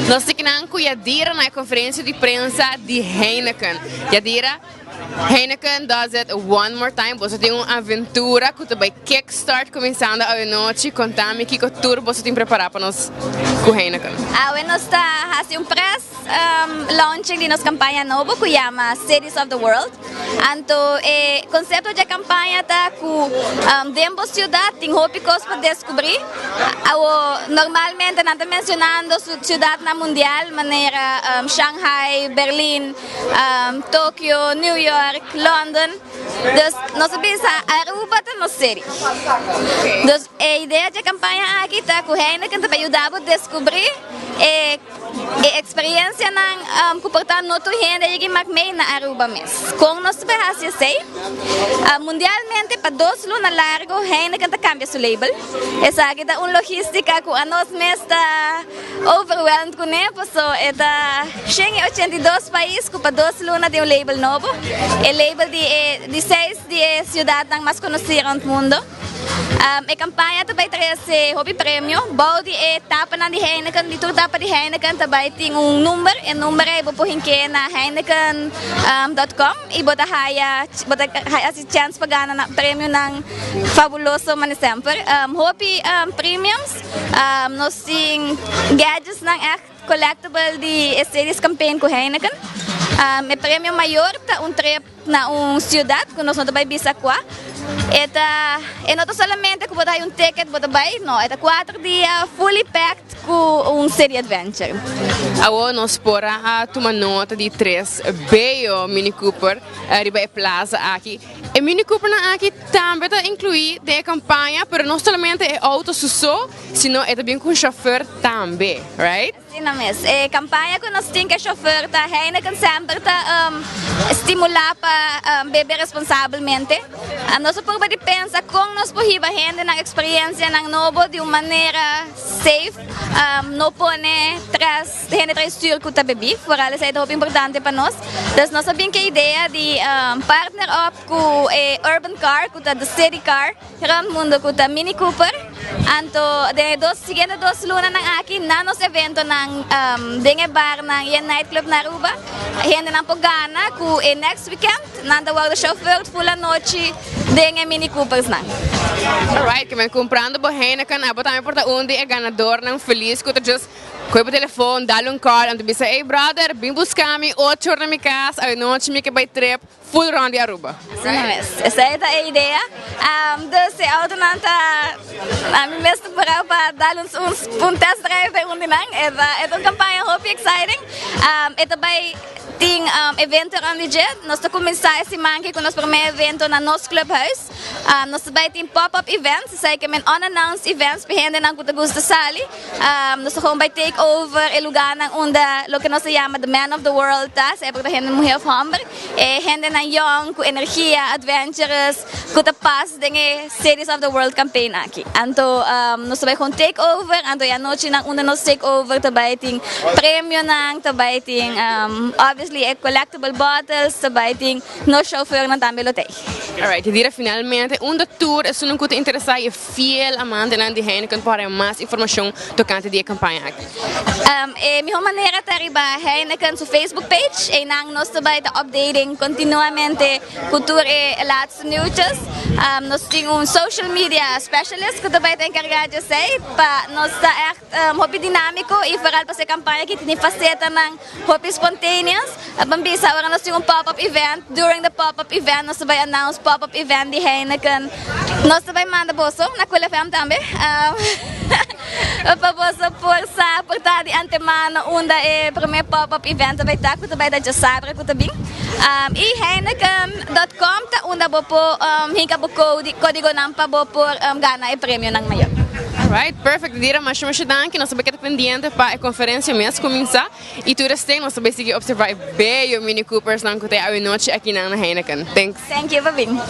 Nos ta kinan ku Yadira na e konferensia di prensa di Heineken. Yadira, Heineken does it one more time. Boso tin un aventura ku ta bai kickstart kuminsando awe nochi. Konta mi kiko tur boso tin prepará pa nos ku Heineken. Awe nos ta hasi un press launching di nos kampaña nobo ku yama Cities of the World. Anto e konsepto dje kampaña ta ku den bo siudat tin hopi kos pa deskubrí. Awo normalmente nan ta menshonando siudatnan mundial manera Shanghai, Berlin, Tokyo, New York, London. Dus nos a bisa Aruba ta nos city. Dus e idea dje kampaña aki ta ku Heineken ta bai yuda bo deskubrí e. E experiencianan cu por ta no tur hende a yega mak mee na Aruba mes. Con nos ta bay haci esey? Mundialmente pa dos luna largo Heineken ta cambia su label. Esaki ta un logistica cu anos mes ta overwhelmed cune paso e ta 182 pais cu pa dos luna tin un label nobo. E label di e di seis di e ciudadnan mas conoci rond mundo. E kampaña ta bai trese hopi premio. Bou di e tapanan di Heineken, di tur tapa di Heineken ta bai tin un number. E number ei bo por hink'é na heineken dot com i bo ta haya bo ta hasi chèns pa gana na premionan fabuloso mane semper. Hopi premiums, nos tin gadgetsnan ègt collectible di e series campaign ku Heineken. E premio mayor ta un trip. Na un ciudad cu nos no ta bay bisa cua. E ta e no ta solamente cu bo ta hay un ticket bo ta bay, no, e ta cuater dia fully packed cu un city adventure. Awor nos por a tuma nota di tres bello Mini Cooper riba e plaza aki. E Mini Coopernan aki tambe ta inclui den e campaña, pero no solamente e auto su so, sino e ta bin cu un chauffeur tambe, right? Asina mes. E campaña cu nos tin cu e chofer ta Heineken semper ta stimula pa bebe responsabelmente. Nos a purba di pensa con nos por hiba hende nan experiencianan nobo di un manera safe, no pone tras hende trae stuur cu ta bebi, vooral esey ta hopi importante pa nos. Dus nos a bin cu e idea di partner up cu e urban car cu ta the city car. Rond mundo cu ta Mini Cooper. Anto den e dos siguiente dos lunanan aki na nos eventonan den e barnan y e nightclub na Aruba hendenan por gana cu e next weekend nan ta wordo chauffeurd full anochi den e Mini Coopersnan. Alright, ke men cumprando bo Heineken abo tambe por ta un di e ganadornan feliz cu ta just coge bo telefon, dal un call anto bisa ey brother bin busca mi ocho or na mi cas awenochi mi ke bay trip. Full rond di Aruba. Asina mes. Esei ta e idea. Dus e autonan ta, ami mes ta purá pa dal un un test drive den un di nan. E ta e ta un campaña hopi exciting. E ta bay tin evento rond di dje. Nos ta cuminsa e siman aki cu nos primer evento na nos clubhuis. Nos ta bay tin pop-up events, esei ke men unannounced events pa hendenan cu ta gusta sali. Nos ta gewoon bay take over e lugarnan unda loke nos ta yama the man of the world ta, sea por ta hende muher of homber. E hendenan yong cu energia, adventurous, cu ta pas den e Cities of the World campaign aki. Anto nos ta bay gewoon take over, anto e anochinan unda nos take over ta bay tin premionan, ta bay tin obviously e collectible bottles, ta bay tin nos chauffeurnan tambe lo t'ey. Alright, Yadira, finalmente unda tur esunnan cu ta interesa y e fiel amantenan di Heineken por haya mas informacion tocante di e campaña aki? E miho manera ta riba Heineken su Facebook page, eynan nos ta bay ta updating continuamente cu tur e laatste nieuwtjes. Nos tin un social media specialist cu ta bay ta encarga di esey pa nos ta echt hopi dinamico y vooral pasobra e campaña aki tin facetanan Hopi spontaneous. Ban bisa ora nos tin un pop up event, during the pop up event nos ta bai announce pop up event di Heineken. Nos ta bai manda boso na Cool FM tambe pa boso por sa por ta di antemano unda e prome pop up event ta bai ta ku ta bai ta djasabra ku ta bin. Y Heineken dot com ta unda bo por hinka bo codigonan pa bo por gana e premionan mayor. Alright, perfect. Dira, masha masha danki. Nos ta bai keda pendiente pa e conferencia mes cuminsa. Y tur esei nos ta bai sigui observa e bello Mini Coopersnan cu ta e awenochi akinan na Heineken. Thanks. Thank you pa bin.